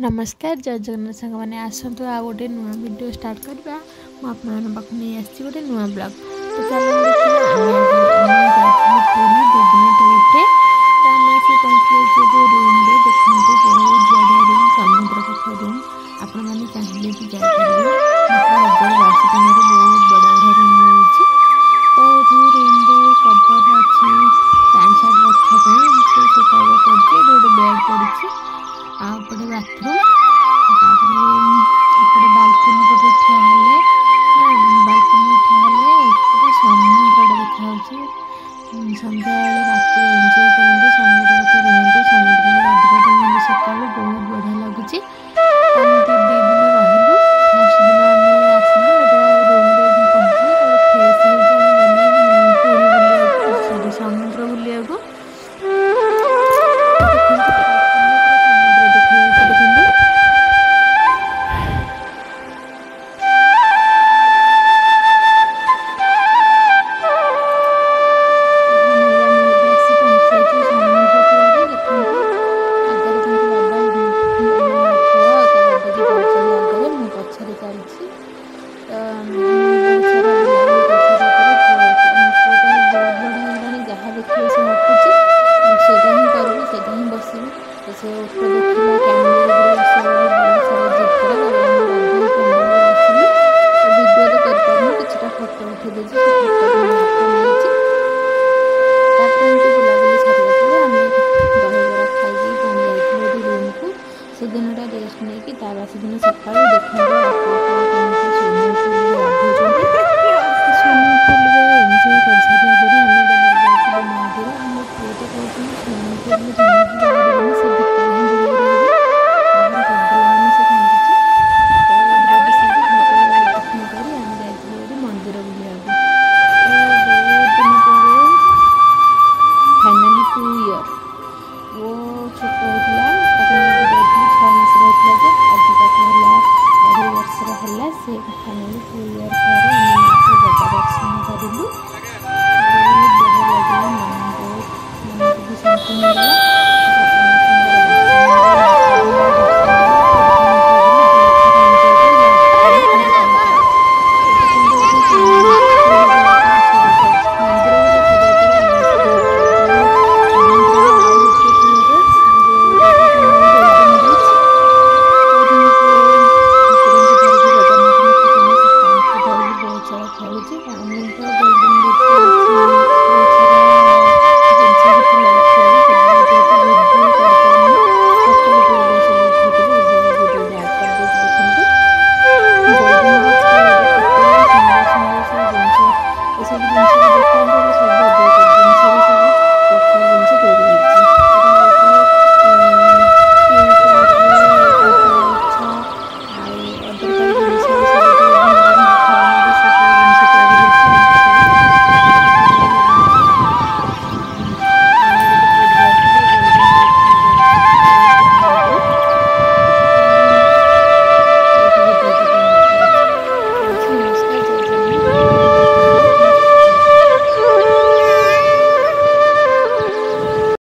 ନମସ୍କାର, ଜୟ ଜଗନ୍ନାଥ ସାଙ୍ଗମାନେ। ଆସନ୍ତୁ ଆଉ ଗୋଟେ ନୂଆ ଭିଡ଼ିଓ ଷ୍ଟାର୍ଟ କରିବା। ମୁଁ ଆପଣମାନଙ୍କ ପାଖକୁ ନେଇ ଆସିଛି ଗୋଟେ ନୂଆ ବ୍ଲଗ୍। ତ ଚାଲନ୍ତୁ ଦେଖିବା। ଆମେ ଯାଇଥିଲୁ ପୁରୀ 2 ଦିନ ଟ୍ରିପ୍ରେ। ତ ଆମେ ଆସି ପହଞ୍ଚି ଯାଇଛୁ ଏବେ ରୁମ୍ରେ। ଦେଖନ୍ତୁ, ବହୁତ ବଢ଼ିଆ ରୁମ୍, ସମୁଦ୍ର ପାଖ ରୁମ୍। ଆପଣମାନେ ଚାହିଁଲେ ବି ଯାଇପାରିବେ। ମାତ୍ର 1022 ଟଙ୍କାରେ ବହୁତ ବଢ଼ିଆ ବଢ଼ିଆ ରୁମ୍ ମିଳୁଛି। ତ ଏଠି ରୁମ୍ରେ କବର୍ଡ଼ ଅଛି, ପ୍ୟାଣ୍ଟ ସାର୍ଟ ରଖିବା ପାଇଁ ସବୁ ସୋଫା ପଡ଼ିଛି। ଏଠି ଗୋଟେ ବେଡ଼୍ ପଡ଼ିଛି ଆଉ ଏପଟେ ବାଥରୁମ୍। ତାପରେ ଏପଟେ ବାଲକୁନି ପଟେ ଠିଆ ହେଲେ, ବାଲକୁନି ଠିଆ ହେଲେ ପୁରା ସମୁଦ୍ରଟା ଦେଖାଯାଉଛି। ସନ୍ଧ୍ୟାବେଳେ, ରାତିରେ ଏନ୍ଜୟ କରନ୍ତୁ, ସମୁଦ୍ର ପାଖରେ ରୁହନ୍ତୁ, ସମୁଦ୍ରରେ ଗାଧୋଇ ପାଧୋଇ ହୁଅନ୍ତୁ ସକାଳୁ, ବହୁତ ବଢ଼ିଆ ଲାଗୁଛି। ଏମିତି 2 ଦିନ ରହିଲୁ। ଫାର୍ଷ୍ଟ ଦିନ ଆମେ ଆସିଲୁ, ଏଇଟା ରୁମ୍ରେ ପହଞ୍ଚିଲୁ। ତାପରେ ଫ୍ରେଶ୍ ହେଇକି ଆମେ ଗଲୁ ପୁରୀ ବୁଲିବାକୁ, ସରି, ସମୁଦ୍ର ବୁଲିବାକୁ। ଦେଖନ୍ତୁ, ବାଲକୁନିରେ ପୁରା ସମୁଦ୍ର ଦେଖାଯାଉଛି, ଦେଖନ୍ତୁ। ଫାଇନାଲି ଆମେ ଏବେ ଆସି ପହଞ୍ଚି ଯାଇଛୁ ସମୁଦ୍ର କୂଳରେ। ଦେଖନ୍ତୁ, ଆଗରେ ତାଙ୍କ ବାବା, ପୁଅ ଆଉ ତା ବାବାଜୀ ଯାଉଛନ୍ତି ଆଗରେ, ମୁଁ ପଛରେ ଚାଲିଛି। ତ ଆମେ ବହୁତ ସାରା ବୁଲାବୁଲି କରିସାରିଲା ପରେ, ପୁଅ ତ ବହୁତ ବଡ଼ ହେଇଗଲାଣି, ଯାହା ଦେଖିଲେ ସେ ଗପୁଛି, ସେଇଟା ହିଁ କରିବି, ସେଇଟା ହିଁ ବସିବି। ତ ସେ ଓଟ ଦେଖିଲା, କ୍ୟାମେଲ ଉପରେ ବସିବ ବୋଲି ବହୁତ ସାରା ଜିଦ୍ କଲା। ତାପରେ ଆମେ ବାଧ୍ୟ ହେଇ କ୍ୟାମେଲ ଉପରେ ବସିଲୁ। ତ ଭିଡ଼ିଓ ତ କରିପାରିନୁ, କିଛିଟା ଫଟୋ ଉଠେଇ ଦେଇଛି, ସେ ଫଟୋ ମୁଁ ହାତ ନେଇଛି। ତାପରେ ଏମିତି ବୁଲାବୁଲି ସାରିଲା ପରେ ଆମେ ଦହିବରା ଖାଇକି ପୁଣି ଯାଇଥିଲୁ ଏଠି ରୁମ୍କୁ। ସେଦିନଟା ରେଷ୍ଟ ନେଇକି ତା ବାସି ଦିନ ସକାଳୁ ଦେଖନ୍ତୁ,